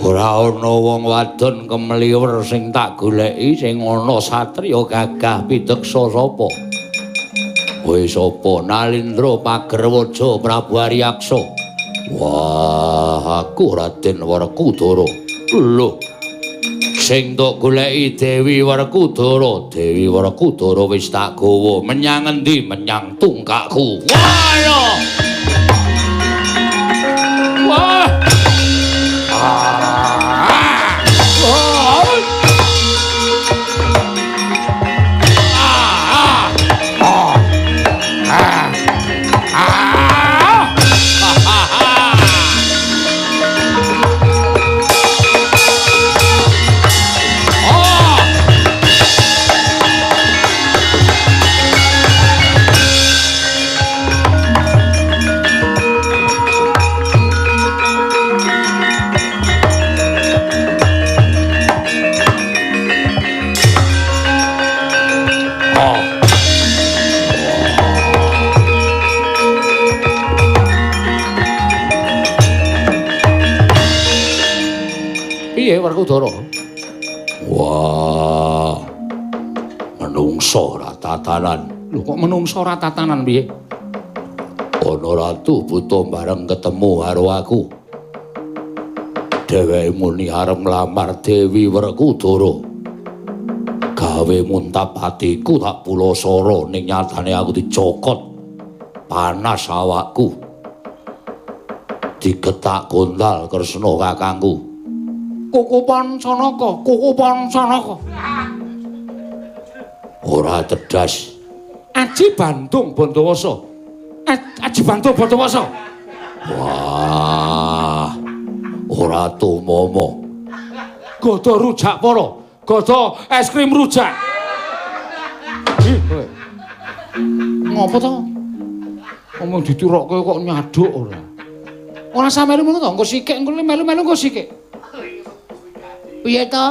[SPEAKER 3] Ora ana wong wadon kemliwer sing tak goleki, sing ana satriya gagah pideksa sapa? Kowe sapa? Nalindra Pagerwaja Prabu Aryaksa. Wah, aku Raden Werkudara. Lho, sing tok goleki Dewi Werkudara. Dewi Werkudara wis tak gawa menyang endi? Menyang tungkakku. Wah, ya.
[SPEAKER 1] Wah. Piye Werkudara?
[SPEAKER 3] Wah. Menungso ora tatanan.
[SPEAKER 1] Lho kok menungso ora tatanan piye?
[SPEAKER 3] Ana Ratu Buta bareng ketemu karo aku. Dheweke muni arep nglamar Dewi Werkudara. Gawe muntap atiku tak pulasara ning nyatane aku dicokot. Panas awakku. Digetak gondal Kresna kakangku.
[SPEAKER 1] Kukupan Sanaka, kukupan Sanaka.
[SPEAKER 3] Ora tedas.
[SPEAKER 1] Aji Bandung Bondowoso. Aji Bandung Bondowoso.
[SPEAKER 3] Wah. Ora tumomo.
[SPEAKER 1] Gada rujak para. Gada es krim rujak. Ih, kowe. Ngopo to? Omong ditirokke kok nyaduk ora. Ora sampe melu to, engko sikik, engko melu-melu engko sikik. Piye to?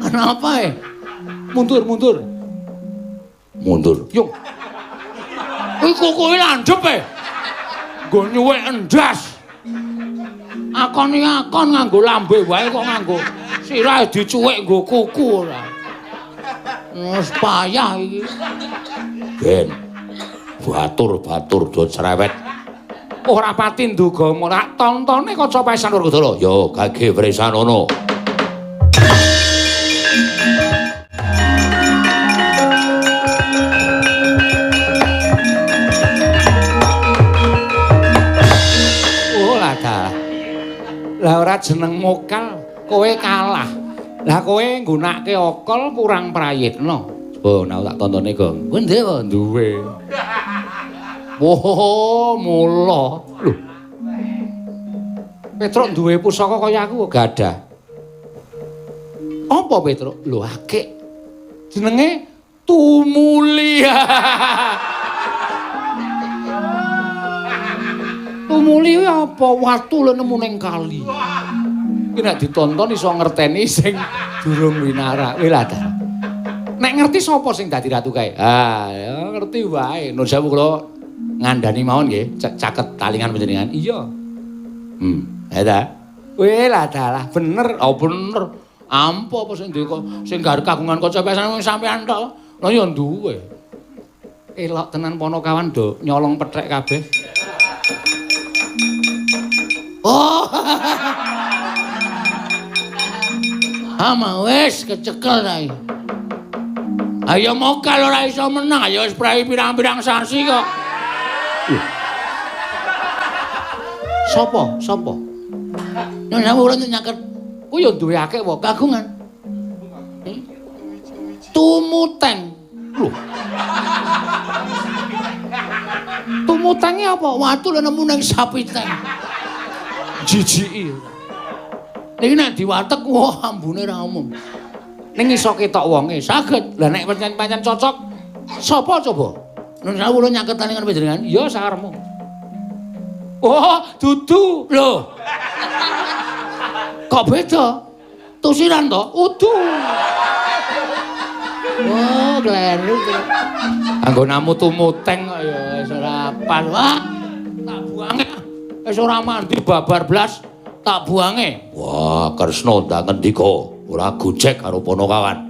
[SPEAKER 1] Kenapa e? Mundur, mundur.
[SPEAKER 3] Mundur.
[SPEAKER 1] Yung. Kuwi kukuhe landhep e. Nggo nyuwek endas. Akon akon nganggo lambe wae kok nganggo sirah dicuwek nggo kuku ora. Wis payah iki.
[SPEAKER 3] Ben. Batur-batur do cerewet.
[SPEAKER 1] Ora pati nduga ora tontone kaca pesan
[SPEAKER 3] Werkudara. Ya gage wresanana.
[SPEAKER 1] Oh lah dalah. Lah ora jeneng mokal, kowe kalah. Lah kowe nggunakake akal kurang prayitna.
[SPEAKER 3] Oh, nek tak tontone, Gong.
[SPEAKER 1] Kowe ndek apa? Duwe. Oh, mula. Lho. Petruk duwe pusaka kaya aku gadah. Apa Petruk? Lho akik. Jenenge Tumuli. Tumuli apa? Watu lho nemu ning kali. Iki nek ditonton iso ngerteni sing durung winara. Wih lah ta. Nek ngerti sapa sing dadi ratu kae? Ah, ya ngerti wae. Nun sewu kula ngandani mawon nggih, caket talingan panjenengan. Iya.
[SPEAKER 3] Ya ta.
[SPEAKER 1] Wih lah dalah, bener. Oh bener. Ampo apa sing duwe sing kagungan kaca pesan sampean tok. Lah ya duwe. Elok tenan ponokawan do nyolong pethek kabeh. Oh. Ama wis kecekel ta iki. Ayo mokal ora iso menang, ayo wis prei pirang-pirang sasi kok. Sopo? Sopo? Nek ora nyaket ku ya duwe akeh wae kagungan. Tumuteng. Lho. Tumutenge apa? Watu lho nemu nang sapiteng. Jijiki. Niki nek diwatek wah ambune ra umum. Ning iso ketok wonge saged. Lah nek pancen-pancen cocok sapa coba? Nun sewu kula nyaket talingan panjenengan. Iya sakarepmu. Oh, dudu. Lho. Kok beda? Tusiran to? Udu. Oh, kleru. Anggonamu tumuteng kok ya wis ora pas. Wah, tak buange. Wis ora mandi babar blas, tak buange.
[SPEAKER 3] Wah, Kresna ndak ngendika, ora gojek karo ponokawan.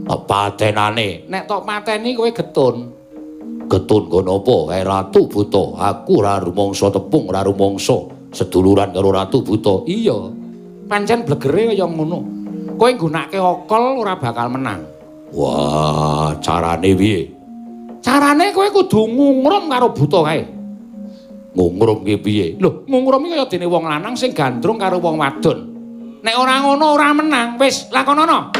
[SPEAKER 3] Patenane.
[SPEAKER 1] Nek tok pateni kowe getun.
[SPEAKER 3] Getun nggo napa? Kae Ratu Buta. Aku ora rumangsa tepung, ora rumangsa seduluran karo Ratu Buta.
[SPEAKER 1] Iya. Pancen blegere kaya ngono. Kowe nggunakake akal ora bakal menang.
[SPEAKER 3] Wah, carane piye?
[SPEAKER 1] Carane kowe kudu ngungrum karo buta kae.
[SPEAKER 3] Ngungrum ki piye?
[SPEAKER 1] Lho, ngungrum iki kaya dene wong lanang sing gandrung karo wong wadon. Nek ora ngono ora menang. Wis, lakonono.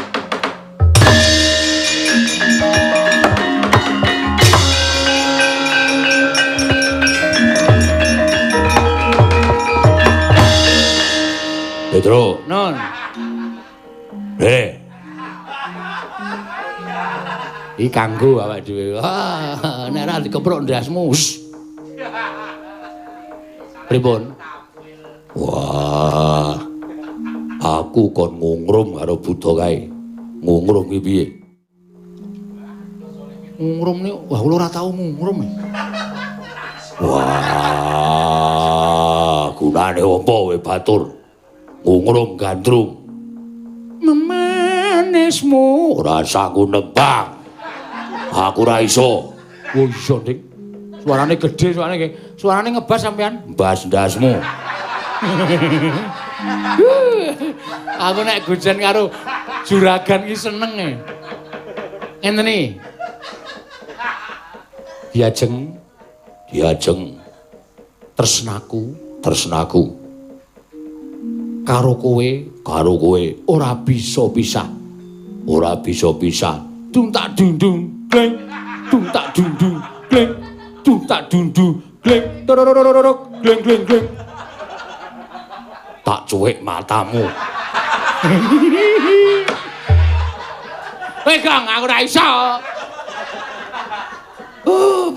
[SPEAKER 3] Petro.
[SPEAKER 1] Non. Iki kanggo awake dhewe. Wah, nek ora dikeprok ndasmu. Pripun?
[SPEAKER 3] Wah. Aku kon ngungrum karo buta kae. Ngungrum ki piye?
[SPEAKER 1] Ngungrum niku, wah kula ora tau ngungrum.
[SPEAKER 3] Wah, gunane apa kowe batur? Ngungrum gandrung.
[SPEAKER 1] Memanismu
[SPEAKER 3] ora sanggup nembang. Aku ora iso.
[SPEAKER 1] Oh iso, Dik. Suarane gedhe suarane nggih. Suarane ngebas sampean.
[SPEAKER 3] Mbas ndasmu.
[SPEAKER 1] Aku nek gojen karo juragan iki seneng e. Ngenten iki. Diajeng,
[SPEAKER 3] diajeng
[SPEAKER 1] tresnaku,
[SPEAKER 3] tresnaku
[SPEAKER 1] karo kowe,
[SPEAKER 3] karo kowe
[SPEAKER 1] ora bisa pisah.
[SPEAKER 3] Ora bisa pisah.
[SPEAKER 1] Dung tak dung-dung, gleng. Dung tak dung-dung, gleng. Dung tak dung-dung, gleng. Torororororok, gleng gleng gleng.
[SPEAKER 3] Tak cuwik matamu.
[SPEAKER 1] Weh, Kang, aku ora iso.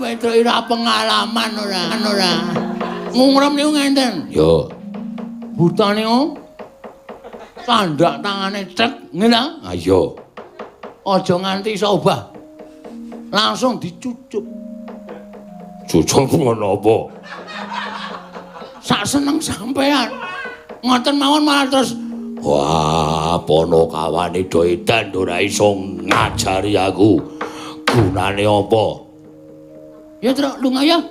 [SPEAKER 1] Petro ora pengalaman ora, ora. Ngungrem niku ngenten.
[SPEAKER 3] Yo.
[SPEAKER 1] Buta niku sandak tangane cek, ngene ta?
[SPEAKER 3] Ha iya.
[SPEAKER 1] Aja nganti iso obah. Langsung dicucup.
[SPEAKER 3] Cucup ngono apa?
[SPEAKER 1] Sak seneng sampean. Ngoten mawon malah terus
[SPEAKER 3] wah, Ponokawane do edan ora iso ngajari aku. Gunane apa?
[SPEAKER 1] Ya, Truk, lunga ya.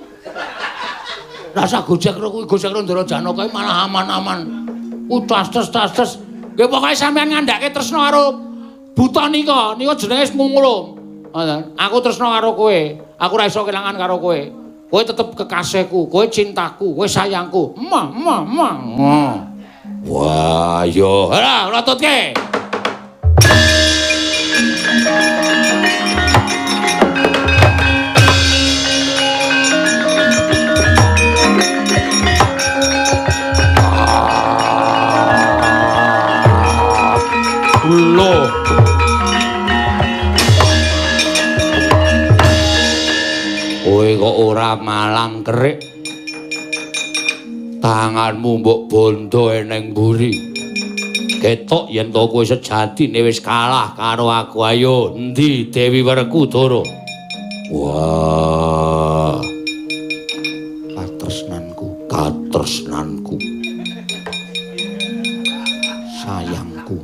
[SPEAKER 1] Rasa gojek karo kuwi gojek karo Ndara Janaka malah aman-aman. Ku tas-tas. Nggih pokoke sampean ngandhake tresna karo buta nika, nika jenenge ngungrum. Ngoten. Aku tresna karo kowe. Aku ora iso kelangan karo kowe. Kowe tetep kekasihku, kowe cintaku, kowe sayangku. Mah, mah, mah.
[SPEAKER 3] Wah, yo.
[SPEAKER 1] Ora, ora tutke.
[SPEAKER 3] Lho. Kowe kok ora malang kerik. Tanganmu mbok bondo eneng mburi. Ketok yen to kowe sejatine wis kalah karo aku. Ayo, endi Dewi Werkudara? Wah.
[SPEAKER 1] Katresnanku,
[SPEAKER 3] katresnanku.
[SPEAKER 1] Sayangku.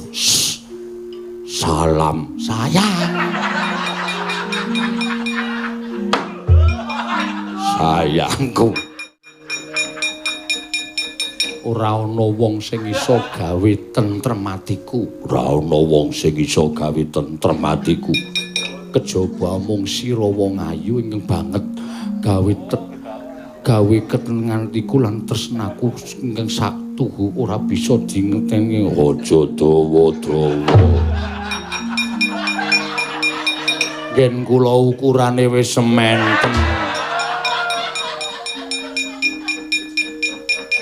[SPEAKER 3] Salam
[SPEAKER 1] sayang.
[SPEAKER 3] Sayangku.
[SPEAKER 1] Ora ana wong sing iso gawe tentrem atiku.
[SPEAKER 3] Ora ana wong sing iso gawe tentrem atiku.
[SPEAKER 1] Kejaba mung sira wong ayu ingkang banget gawe gawe ketenangan atiku lan tresnaku ingkang saktuhu ora bisa dingerteni.
[SPEAKER 3] Aja dawa-dawa.
[SPEAKER 1] Yen kula ukurane wis sementen.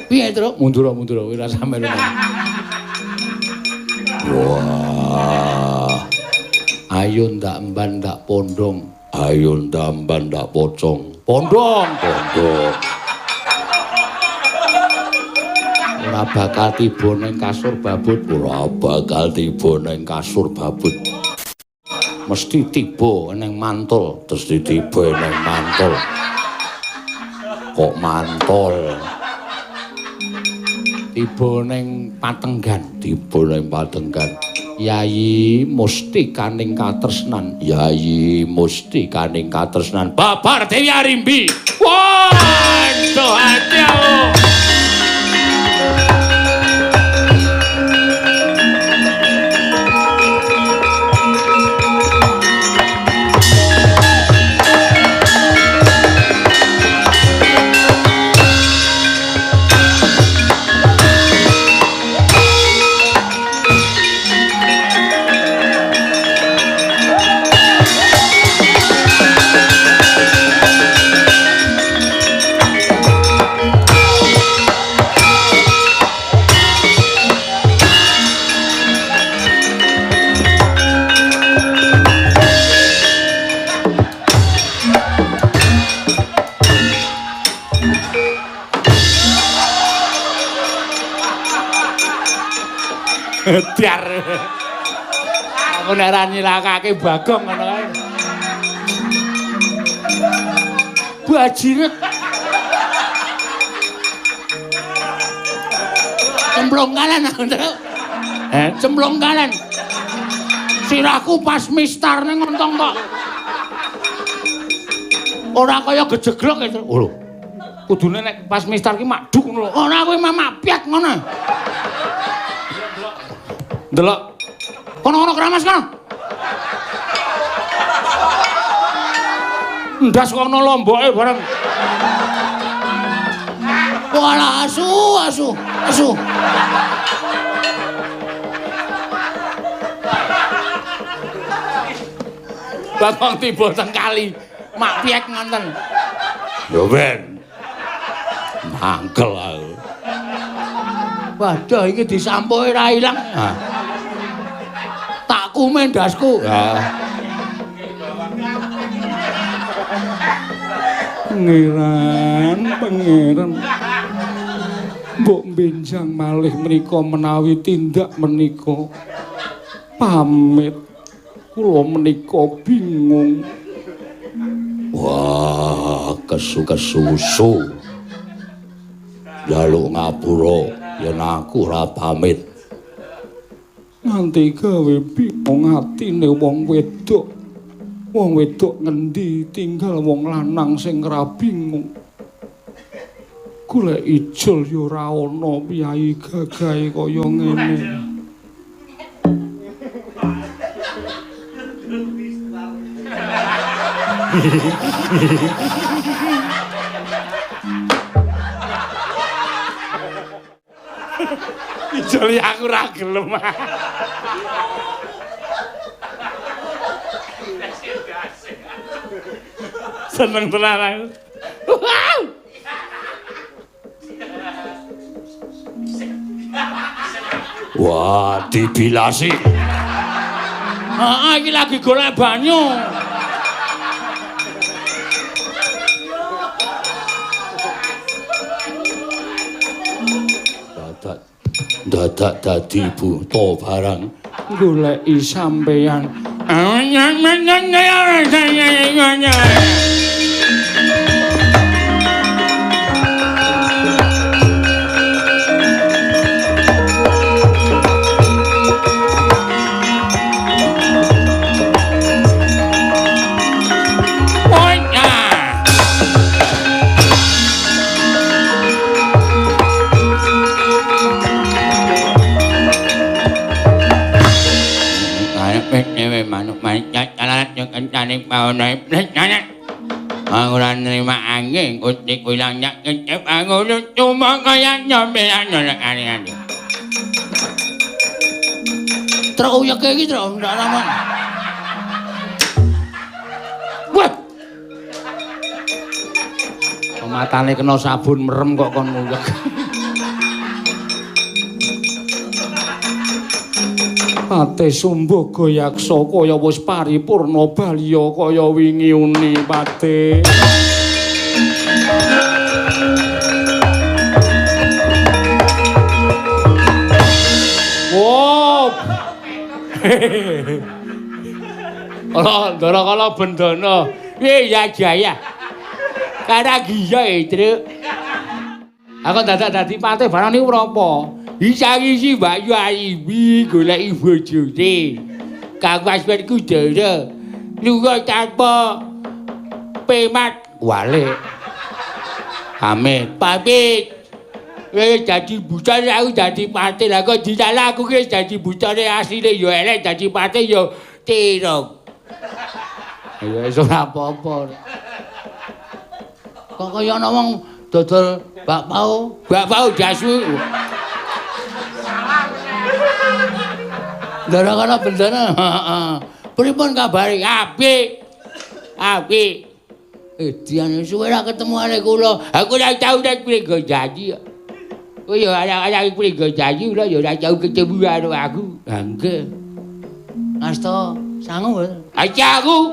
[SPEAKER 1] Piye, Truk? Mundur-mundur ora sampe lho.
[SPEAKER 3] Wah.
[SPEAKER 1] Ayo ndak emban ndak pondong.
[SPEAKER 3] Ayo ndak emban ndak pocong.
[SPEAKER 1] Pondong,
[SPEAKER 3] pondong.
[SPEAKER 1] Ora bakal tiba ning kasur babut,
[SPEAKER 3] ora bakal tiba ning kasur babut.
[SPEAKER 1] Mesti tiba ning mantul,
[SPEAKER 3] mesti tiba ning mantul. Kok mantul?
[SPEAKER 1] Tiba ning patenggan,
[SPEAKER 3] tiba ning patenggan.
[SPEAKER 1] Yayi mustikaning katresnan,
[SPEAKER 3] Yayi mustikaning katresnan.
[SPEAKER 1] Babar Dewi Arimbi. Waduh, ati aku. Biar aku nek ora nyilakake Bagong ngono kae. Bajiret. Cemplung kalen aku, Truk. Cemplung kalen. Sirahku pas mistar ning ngontong kok. Ora kaya gejeglok e. Lho. Kudune nek pas mistar ki makduk ngono lho. Ora kuwi mamak piak ngono. Ndelok. Kono-kono keramas kono. Ndas kok ana lomboke bareng. Walah asu asu asu. Bakong tiba teng kali, mak piek ngonten.
[SPEAKER 3] Ya ben. Mangkel aku.
[SPEAKER 1] Waduh iki disampuke ra ilang. Tak kumen ndasku.
[SPEAKER 4] Pangeran, pangeran. Mbok benjang malih menika menawi tindak menika. Pamit. Kula menika bingung.
[SPEAKER 3] Wah, kesu-kesusu. Njaluk ngapura yen aku ora pamit.
[SPEAKER 4] Nganti gawe bingung atine wong wedok. Wong wedok ngendi tinggal wong lanang sing ora bingung. Golek ijol ya ora ana piyayi gagahe kaya ngene.
[SPEAKER 1] Ijol aku ora gelem. Seneng tenan aku.
[SPEAKER 3] Wah, dibilasi.
[SPEAKER 1] Heeh, iki lagi golek banyu.
[SPEAKER 3] Dadak dadi buta barang
[SPEAKER 4] goleki sampeyan.
[SPEAKER 3] Ora nrimakake kutik ilang nyak kecep aku cuma kaya nyampean nek.
[SPEAKER 1] Truk uyeke iki truk ndak rawan. Wah. Matane kena sabun merem kok kon nguyek.
[SPEAKER 4] Pate Sumbaga yaksa kaya wis paripurna balya kaya wingi uni pate.
[SPEAKER 1] Wow. Ala ndara kala bendana. Piye ya jaya. Kara giya e, Truk. Aku dadak dadi pate barang niku prapa? Isang-isi Mbak Yu Aibi goleki bojone. Kang Waswen Kudara lunga tanpa pemat
[SPEAKER 3] walik. Pamit.
[SPEAKER 1] Pamit. Wis dadi buta aku dadi pate. Lah kok disalah aku ki dadi butane asline ya elek dadi pate ya tirong. Ya wis ora apa-apa. Kok kaya ana wong dodol bakpao, bakpao jasu. Ndara kana bendana. Heeh. Pripun kabare? Apik. Apik. Dian suwe ra ketemu arek kula. Aku ora tau nek Pringgojaji kok. Kowe ya arek Pringgojaji ora ya ora tau ketemu karo aku. Ha nggih. Asta sangu. Aja aku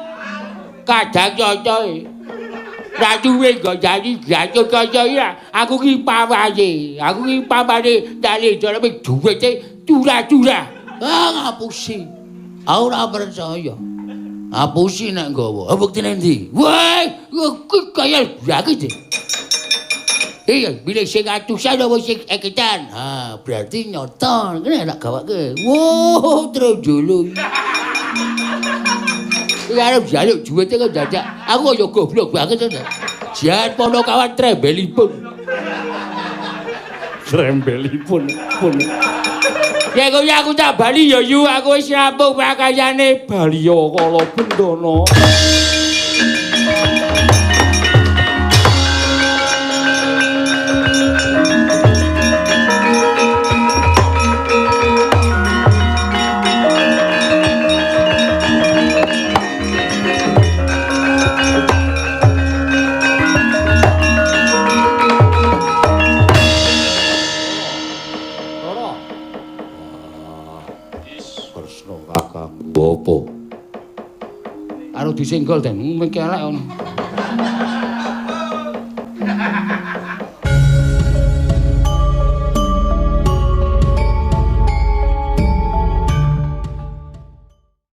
[SPEAKER 1] kadang cocoke. Ratu Pringgojaji gacut kaca iki. Aku ki pamane. Aku ki pamane dali daleme duwite curah-curah. Ah ngapusi. Aku ora percaya. Ngapusi nek nggawa. Buktine endi? Wah, kuwi kaya blake. Iya, bilih sing atusan apa sing eketan. Ha, berarti nyata. Kene tak gawake. Wuh, trojolo.
[SPEAKER 2] Kuwi arep njaluk duwite kok dadak. Aku ya goblok banget to. Jan Ponokawan trembelipun.
[SPEAKER 4] Trembelipun pun.
[SPEAKER 2] Ya kuwi aku tak bali ya yu, aku wis rampung pakayane.
[SPEAKER 4] Baliya kala bendana.
[SPEAKER 2] Apa? Karo disenggol den, mung elek ngono.